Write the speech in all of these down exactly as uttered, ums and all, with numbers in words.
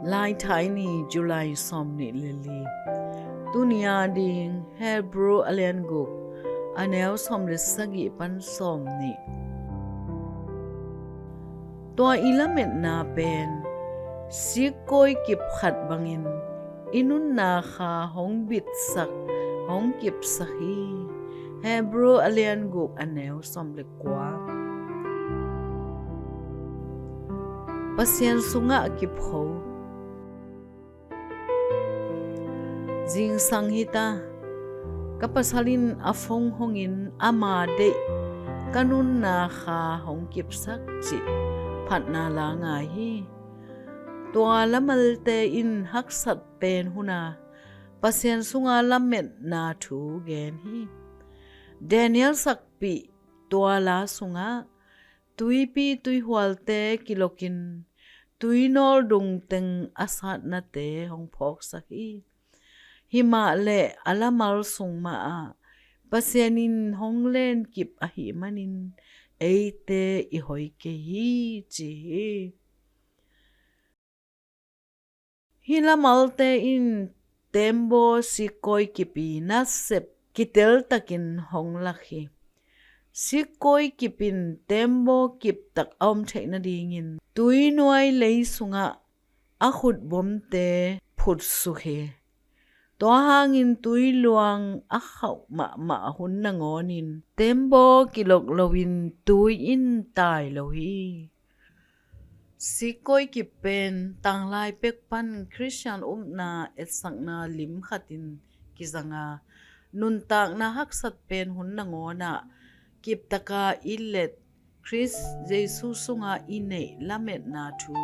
Laithai ni, July sawmnih le li. Tuni a ding Hebrew a lian guk, a neu sawm le sagih pan sawmnih. Tua i lametna pen sikkawi kip khat bangin i nunna kha hong bitsak, hong kipsak hi. Hebrew a lian guk, a neu sawm le kua. Pasian sungah kipkho. Zingsang hita, ka pasal in a phone hongin ama deih, ka nunna kha hong kipsak cih phatna la ngai hi. Tua lamalte in haksat pen huna Pasian sunga lametna thu gen hi. Daniel sakpih tua la sungah tuipi tuihualte kilokin, tuinawl dung teng a satnate hong phawksak hi. Himah leh a lamal sung mahah Pasian in hong lenkip ahih manin eite i hoi kei hi, ci hi. Hih lamalte in tembaw sikkawi kip i nasep kiteltakin hong lak hi. Sikkawi kip in tembaw kiptak a om theih nadingin tuinuai lei sungah a khutbomte phutsuk hi. Tua hangin tuiluang a khauh mahmah hun nangawnin tembaw kilok loin tui in tai lo hi. Sikkawi kip pen tanglai pek pan Khristian upna etsakna lim khatin kizang a, nuntakna haksat pen hun nangawnah kiptaka i let Khrist Jesu sunga i neih lametna thu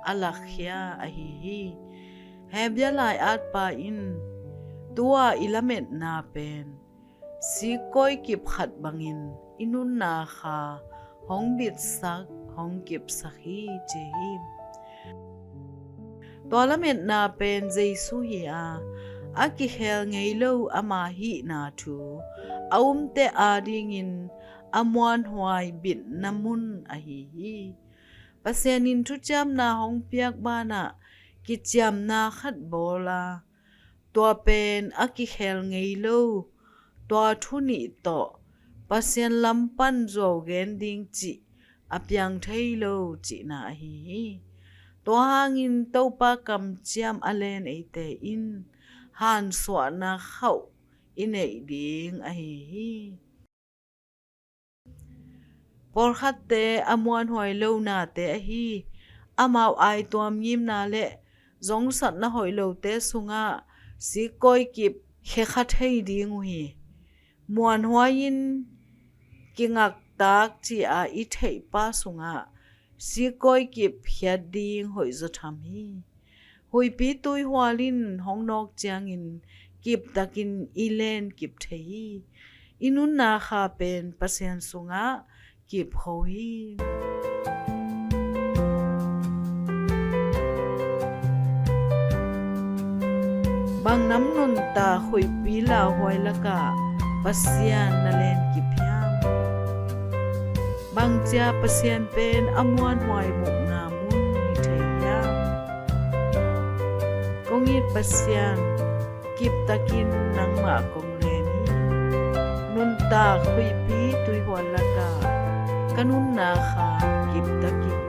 a lakkhia ahi hi. Hebia lai-atpa in tua i lametna pen sikkawi kip khat bangin i nunna kha hong bitsak, hong kipsak hi, ci hi. Tua lametna pen Jesu hi a, a kikhel ngei lo ama hihna thu a umte adingin a muanhuai bitna mun ahi hi. Pasian in thuciamna hong piak banah kiciamna khat bawl a, tua pen a kikhel ngei lo, tua thu nih tawh Pasian lam pan zuau gen ding cih a piang thei lo cihna ahi hi. Tua hangin Topa kamciam a len eite in hansuahna khauh i neih ding ahi hi. Pawlkhatte a muanhuai lo nate ahi amau aituam ngimna le zongsatna hoih lote sungah sikkawi kip khekha thei ding uh hi. Muanhuai-in kingaktak ci-a i theihpa sungah sikkawi kip khiat ding hoihzaw tham hi. Huihpi tuihual in hong nawk ciangin kiptakin i lenkip thei hi. I nunna kha pen Pasian sungah kipkho hi. Bang nam nuntak huihpi lauhuai lakah Pasian na lenkip hiam? Bangcia Pasian pen a muanhuai mukna mun hi thei hiam? Kong it Pasian, kiptakin nangmah kong len hi. Nuntak huihpi tuihual lakah ka nunna kha kiptakin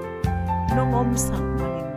nong omsak manin